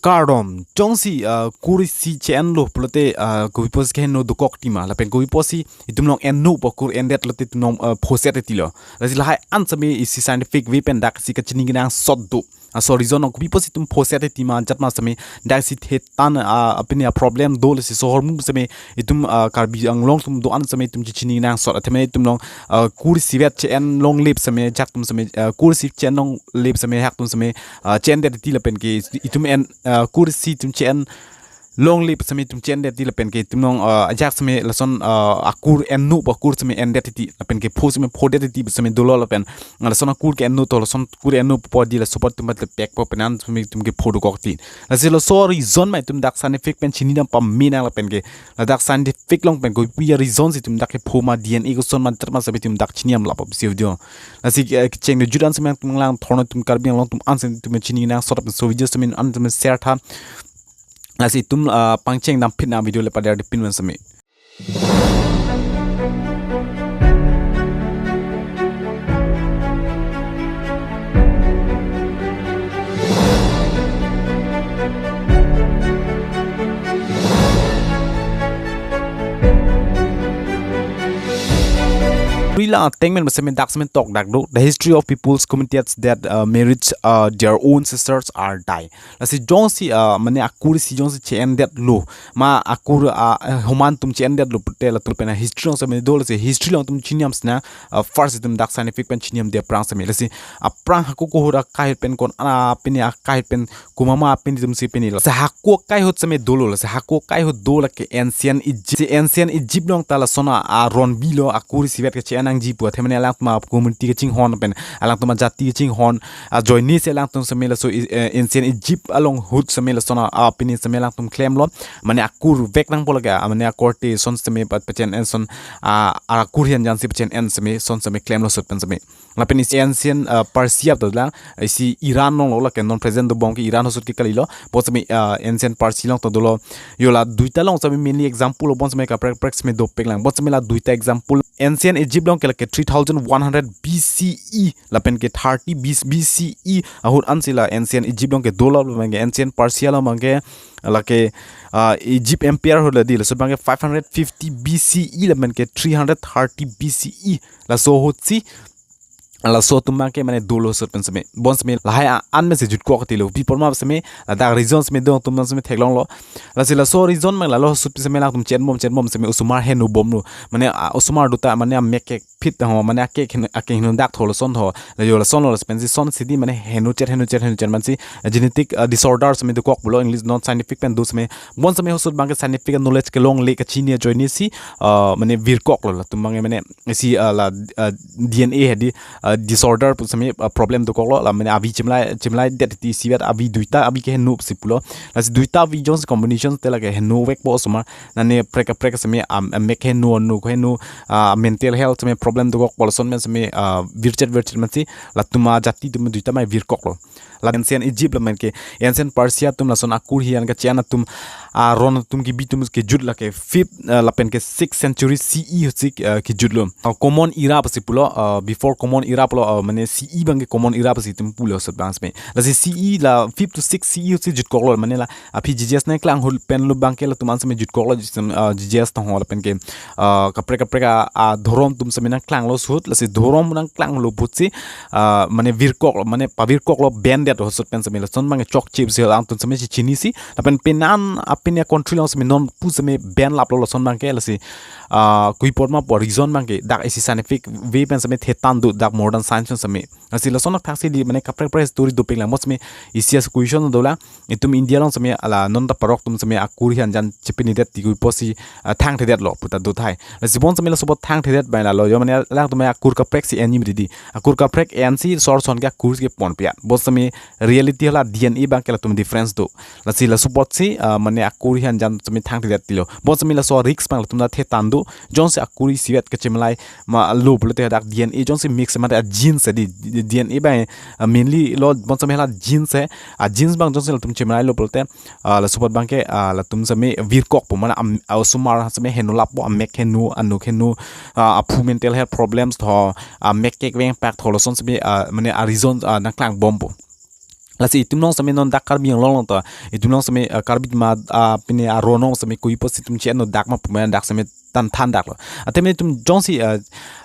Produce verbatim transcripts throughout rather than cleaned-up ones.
Kardom, jongsi, ah, kur isi che-enlo pulote, ah, kopi apotsi keheno dokok ti ma, lapen kopi apotsi itum along enno pu akur endet lote itum along, ah, phoset ti lo. Lasi lahai an sitame isi scientific way pen daksi kachini kenangsot do. Ah, so reason along kopi apotsi itum phoset ti ma, jat ma sitame daksi thetan, ah, apini a problem do, lasi so ahormu sitame itum, ah, Karbi Anglong atum do-an sitame itum chechini kenangsot. Athema itum along, ah, kur isivet che-en longle sitame, ajahak atum sitame, ah, kur isi che-en longle sitame, ajahak atum sitame, ah, che-endet ti lapen ke itum en, ah, kur isi itum che-en longle sitame itum che-endet ti lapen ke itum along, ah, ajahak sitame lason, ah, akur enno pu akur sitame endet ti lapen ke pho sitame phodet ti sitame dolo lapen, ah, lason akur ke enno to, lason kur enno po di, laso apot itum mat le pekpo pen an sitame itum kepho dokok ti. Lasi laso reason ma itum dak scientific pen chinidam pame nang lapen ke ladak scientific along pen kopi a reason si itum dak kepho ma, D N A koson ma, jat ma sitame itum dak chinidam lapu si video. Lasi, eh, kecheng do jut an sitame itum lang thorno itum Karbi Anglong atum an sitame itum chini kenangsot lapen so video sitame an sitame share tha. Lasi itum, ah, pangcheng damphit nang video le pader di pin wan sitame. Rila ateng pen sitame dak sitame tokdak do, the history of people's communities that, uh, marriage, uh, their own sisters are die. Lasi jongsi, ah, mane akur isi jongsi che-endetlo, ma akur, ah, homan atum che-endetlo pute latum pen a history along sitame do, lasi history along itum chinidam sina, ah, first itum dak scientific pen chinidamde aphrang sitame. Lasi aphrang hako ahut akai ahut pen ko-an, ah, pini akai ahut pen komat ma pini itum si pini. Lasi hako akai ahut sitame dolo, lasi hako akai ahut do lake ancient Egypt. Si ancient Egypt along ta lason a, ah, aron bilo akur isivet ke che-en nangji pu athema ne alangtum a community kachinghon pen alangtum ajati kachinghon ajoine si alangtum sitame laso i-, eh, ancient Egypt along ahut sitame lason a, ah, pini sitame alangtum klemlo. Mane akur vek nangpo lake, ah, mane akorte ason sitame pa-, pachen-en ason, ah, akur hian jan si pachen-en sitame ason sitame klemlo ahut pen sitame. Lapen isi ancient, ah, Persia to lang, isi Iran along lo lake non present dobom ke Iran ahut ke kalilo. Bon sitame, ah, ancient Persia along to dolo. Yo la duita along sitame mainly example lo, bon sitame kaprek kaprek sitame dopik lang. Bon sitame la duita example. Ancient Egypt along ke lake three thousand one hundred B C E lapen ke thirty B C E ahut ansi la ancient Egypt along ke dolo, lapen ke ancient Persia along abang ke lake, ah, Egypt Empire ahut la di, laso abang ke five hundred fifty B C E lapen ke three hundred thirty B C E. Laso ahut si laso atum abang ke mane dolo ahut pen sitame. Bon sitame lahai a-, an pen si jutkok ti lo. Pi apot ma sitame ladak reason sitame do atum sitame theklonglo. Lasi laso reason ma lalo ahut pen sitame alangtum chenbom chenbom sitame osomar henobomlo. Mane, ah, osomar duta mane amek kekphit ho, mane akek heno, akek heno dak tho lason tho. La yo lason lo, laso pen si son si di mane henochet henochet henochet man si, ah, genetic, ah, disorder sitame dokok pulo, English non scientific pen do sitame. Bon sitame ahut abang ke scientific knowledge kelongle kachini ajoine si, ah, mane virkoklo latum abang ke mane si, ah, la, ah, D N A hedi, ah, disorder pu sitame, ah, problem dokoklo, la mane avi chimlai chimlaidet ti isivet avi duita avi ke heno si pulo. Lasi duita avi jongsi combination te lake henovekpo osomar. Nane prek kaprek sitame am, amek heno, ano heno, ah, mental health sitame problem dokokpo, lason pen sitame, ah, virchet virchet man si latum ajati atum duita ma virkoklo. La ancient Egypt lapen ke ancient Persia atum lason akur hian kache-en atum, ah, aron atum kebi atum kejut lake fifth, ah, lapen ke sixth century C E ahut si, ah, kejutlo. Ah, common era pusi pulo, ah, before common era pulo, ah, mane C E abang ke common era pusi itum pulo ahut abang sitame. Lasi C E la fifth to sixth C E ahut si jutkoklo, mane la aphi Jesus nangklang ahut pen lo abang ke latum an sitame jutkoklo, jis-, ah, Jesus tong ho lapen ke, ah, kaprek kaprek a, ah, dhorom atum sitame nangklanglo ahut, lasi dhorom nangklanglo ahut si, ah, mane virkoklo, mane pavirkoklo, ban det ahut pen sitame, lason abang ke chokche si alangtum sitame chechinisi, lapen penan apini a country along sitame non pu sitame ban laplo lason abang ke, lasi, ah, kopi apot ma pu reason abang ke dak isi scientific way pen sitame thetan do, dak modern science pen sitame. Lasi lason athak si di mane kaprek kaprek story dopik lang. Bon sitame isi a question dolang, itum India along sitame la non ta parok atum sitame akur hian jan chepinidet ti kopi apotsi, ah, thangthedetlo puta do tahai. Lasi bon sitame laso apot thangthedet bai lalo, yo mane alangtum akur kaprek si en ji mati di. Akur kaprek en si sor son ke akur si kepon pia. Bon sitame reality hala D N A abang ke latum difference do. Lasi laso apotsi, ah, mane akur hian jan sitame thangthedet tilo. Bon sitame laso risk abang latum ta thetan do. Jongsi akur isivet kachemlai ma lo pulote dak D N A jongsi mix ma ta genes di, D N A abang, ah, mainly lo, bon sitame hala genes he. Ah, genes abang jongsi latum chemlailo pulote, ah, laso apot abang ke, ah, latum sitame virkokpo, mane am, ah, osomar sitame henolappo, amek heno, ano heno, ah, aphu mental health problems tho, amek kekveng pak tho, lason sitame, ah, mane a reason, ah, nangklangbompo. Lasi itum along sitame non dak Karbi Anglong along ta, itum along sitame, ah, Karbi ma, ah, pine aron along sitame koipo si itum che-enno dak ma pu ma dak sitame tan than dak lo. Athe mane itum jongsi, ah,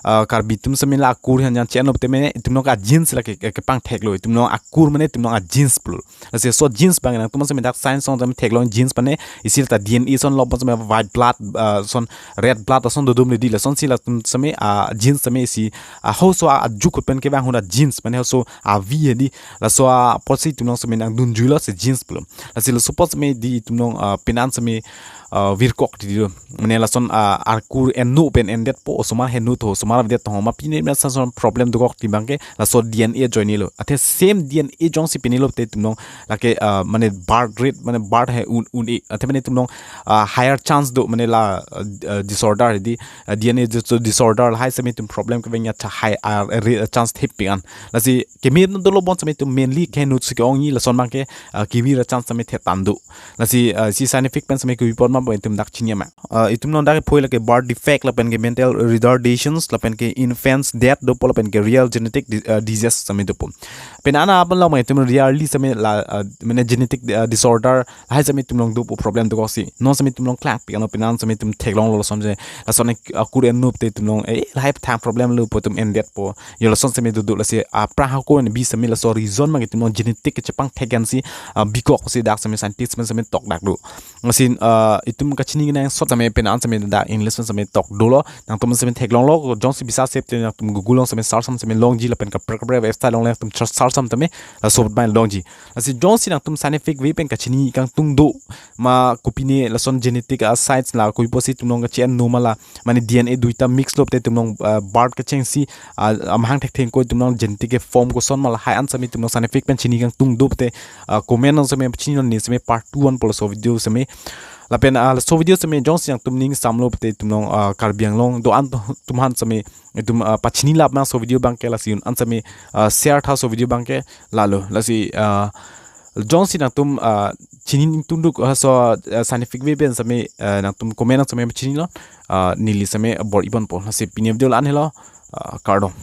ah, Karbi atum sitame la akur han yang che-enlo te mane itum along a-genes la ke, ke, kepangthek lo. Itum along akur mane itum along a-genes pulo. Lasi laso genes abang nangtum sitame dak science along sitame theklong, genes mane isi ta D N A ason lo, sitame white blood, ah, ason red blood ason dodom le di, lasonsi latum sitame, ah, genes sitame isi, ah, halaso a, ajuk pen kevang ahut a-genes mane halaso avi hedi, laso apotsi itum along sitame nangdunjui lo si genes pulo. Lasi laso apot sitame di itum along, ah, penan sitame, ah, virkok di lo. Mane lason, ah, akur enno pen endetpo, osomar henno tho, osomar avedet tho, ma pine mane lason problem dokok abang ke laso D N A ajoine lo. Athe same D N A jongsi pine lo te itum along lake, ah, mane birth rate, mane birth he un, un-e. Athe mane itum along, ah, higher chance do, mane la, ah, ah, disorder di, ah, D N A dis-, disorder lahai sitame itum problem kevang ya cha high, ah, re-, chance thepik an. Lasi keme dolo bon sitame itum mainly keheno si ke-ong-i, lason abang ke, ah, kevir a-chance sitame thetang do. Lasi, ah, isi scientific pen sitame kevi apot ma bo itum dak chini ma. Ah, itum along dak phoi lake birth defect lapen ke mental retardations lapen ke infants death dopo lapen ke rare genetic di-, ah, disease sitame dopo. Pen ana aban along ma itum rarely sitame la, ah, mane genetic, ah, disorder lahai sitame itum along dopo, problem dokok si. Non sitame itum along klangpik ano penan sitame itum theklong lo lason je. Lason, eh, akur enno te itum along, eh, lahai thang problem lo pu itum endetpo. Yo lason sitame dodo, lasi aphrang hako en bi sitame laso reason abang itum along genetic kechepangthek an si, ah, bikok si dak sitame scientist pen sitame tok dak do. Lasi, ah, itum kachini kenangsot sitame penan sitame dak English pen sitame tok dolo. Nangtum sitame theklong lo, jongsi bisa save te nangtum Google along sitame search sam sitame longji lapen kaprek kaprek website along le nangtum search, search sam sitame laso abang longji. Lasi jongsi nangtum scientific way pen kachini kangtung do ma kopine lason genetic a-sites la koipo si itum along kache-enno ma la, mane D N A duita mix lo te itum along, ah, birth kechengsi, ah, amahang thekthe ingkoi itum along genetic ke form koson ma lahai an sitame itum along scientific pen chini kangtung do te, ah, comment along sitame chininong, ne sitame part two an pulo laso video sitame. Lapen, ah, laso video sitame jongsi nangtum ning samlo te itum along, ah, Karbi Anglong do-an atum aphan sitame itum, ah, pachini lap nang laso video abang ke, lasi un-an sitame, ah, share tha laso video abang ke. Lalo, lasi, ah, jongsi nangtum, ah, chini ingtungduk, ah, laso, ah, scientific way pen sitame, ah, nangtum comment along sitame chinilo, ah, neli sitame bor-i ponpo. Lasi pini video la-an helo, ah, kardom.